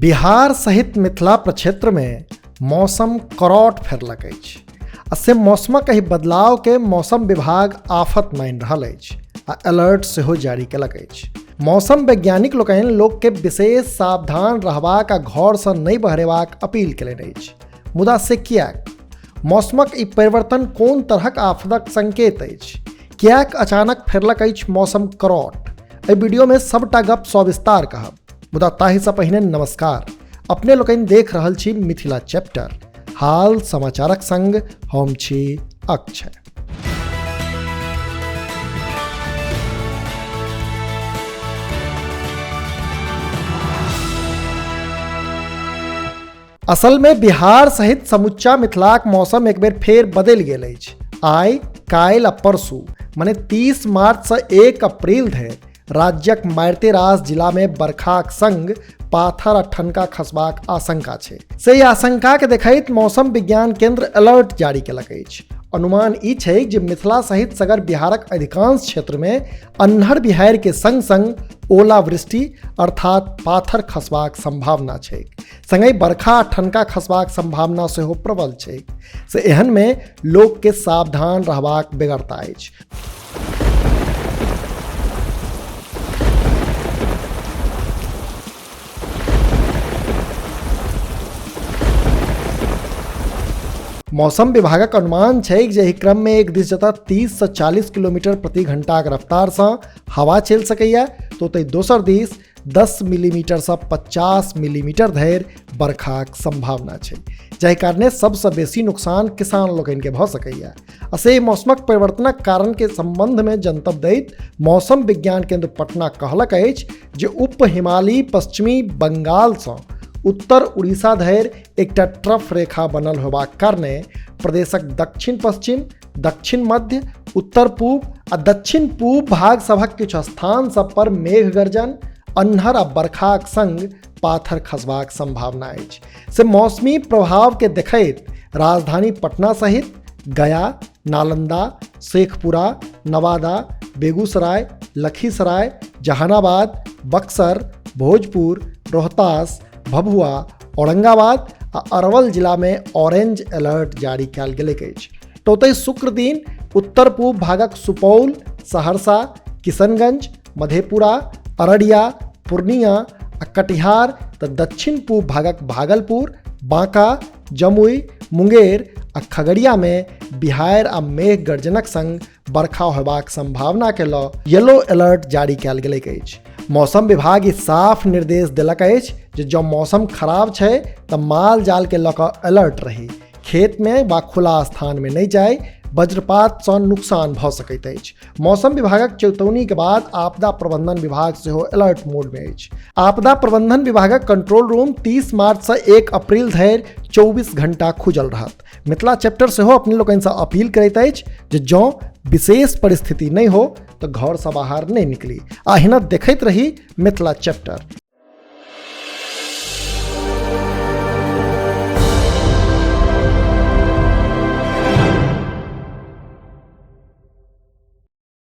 बिहार सहित मिथिला प्रक्षेत्र में मौसम करौट फेरलक अछि आ से मौसमक एहि बदलाव के मौसम विभाग आफत मानि रहल अछि आ अलर्ट सेहो जारी केलक अछि। मौसम वैज्ञानिक लोकनि लोक के विशेष सावधान रहबाक आ घर सँ नहि बहरेबाक अपील केलनि अछि। मुदा से किएक? मौसमक ई परिवर्तन कोन तरहक आफतक संकेत अछि? किएक अचानक फेरलक अछि मौसम करौट? एहि वीडियो में सबटा गप सविस्तार कहब, मुदा ताहिसँ पहिने नमस्कार। अपने लोकनि देख रहल छी मिथिला चैप्टर। हाल समाचारक संग हम छी अक्षय। असल में बिहार सहित समुच्चा मिथिलाक मौसम एक बेर फेर बदलि गेल अछि। आइ, काल्हि आ परसू मने 30 मार्च से 1 अप्रैल धरि राज्यक मारिते रास जिला में बरखाक संग पाथर आ ठनका खसबाक आशंका छै। से ई आशंका के देखैत मौसम विज्ञान केंद्र अलर्ट जारी केलक अछि। अनुमान ई छै जे मिथिला सहित सगर बिहारक अधिकांश क्षेत्र में अन्हर बिहार के संग संग ओलावृष्टि अर्थात पाथर खसबाक संभावना छै। संगहि बरखा आ ठनका खसबाक संभावना सेहो प्रबल छै। से एहन में लोक के सावधान रहबाक बेगरता अछि। मौसम विभागक अनुमान छै जे एहि क्रम में एक दिस जतऽ 30 से 40 किलोमीटर प्रति घंटाक रफ्तार सँ हवा चलि सकैए, तऽ ओतहि दोसर दिस 10 मिलीमीटर सँ 50 मिलीमीटर धरि बरखाक संभावना छै, जाहि कारणे सबसँ बेसी नुकसान किसान लोकनिके भऽ सकैए। आ से मौसमक परिवर्तनक कारण के संबंध में जनतब दैत मौसम विज्ञान केंद्र पटना कहलक अछि जे उप हिमालयी पश्चिमी बंगालसँ उत्तर उड़ीसा धरि एकटा ट्रफ रेखा बनल होबाक कारणे प्रदेशक दक्षिण पश्चिम, दक्षिण मध्य, उत्तर पूब आ दक्षिण पूब भाग सभक किछु स्थान सब पर मेघ गर्जन, अन्हर आ बरखाक संग पाथर खसबाक संभावना अछि। से मौसमी प्रभाव के देखैत राजधानी पटना सहित गया, नालंदा, शेखपुरा, नवादा, बेगूसराय, लखीसराय, जहानाबाद, बक्सर, भोजपुर, रोहतास, भभुआ, औरंगाबाद आ अरवल जिला में ऑरेंज अलर्ट जारी कयल गेलैक अछि। तऽ ओतहि शुक्र दिन उत्तर पूब भागक सुपौल, सहरसा, किशनगंज, मधेपुरा, अररिया, पूर्णिया आ कटिहार तऽ दक्षिण पूब भागक भागलपुर, बांका, जमुई, मुंगेर आ खगड़िया में बिहार आ मेघ गर्जनक संग बरखा होबाक संभावना के लऽ येलो अलर्ट जारी कयल गेलैक अछि। मौसम विभाग ई साफ निर्देश देलक अछि जे जँ मौसम खराब छै तऽ माल जाल के लऽ कऽ अलर्ट रही, खेत में वा खुला स्थान में नहि जाय, वज्रपात सँ नुकसान भऽ सकैत अछि। मौसम विभागक चेतौनी के बाद आपदा प्रबंधन विभाग सेहो अलर्ट मोड में अछि। आपदा प्रबंधन विभागक कंट्रोल रूम 30 मार्च से 1 अप्रैल धरि 24 घंटा खुजल रहत। मिथिला चैप्टर सेहो अपने लोकनिसँ अपील करैत अछि जे जँ विशेष परिस्थिति नहि हो तऽ घरसँ बाहर नहि निकली आ अहिना देखैत रही मिथिला चैप्टर।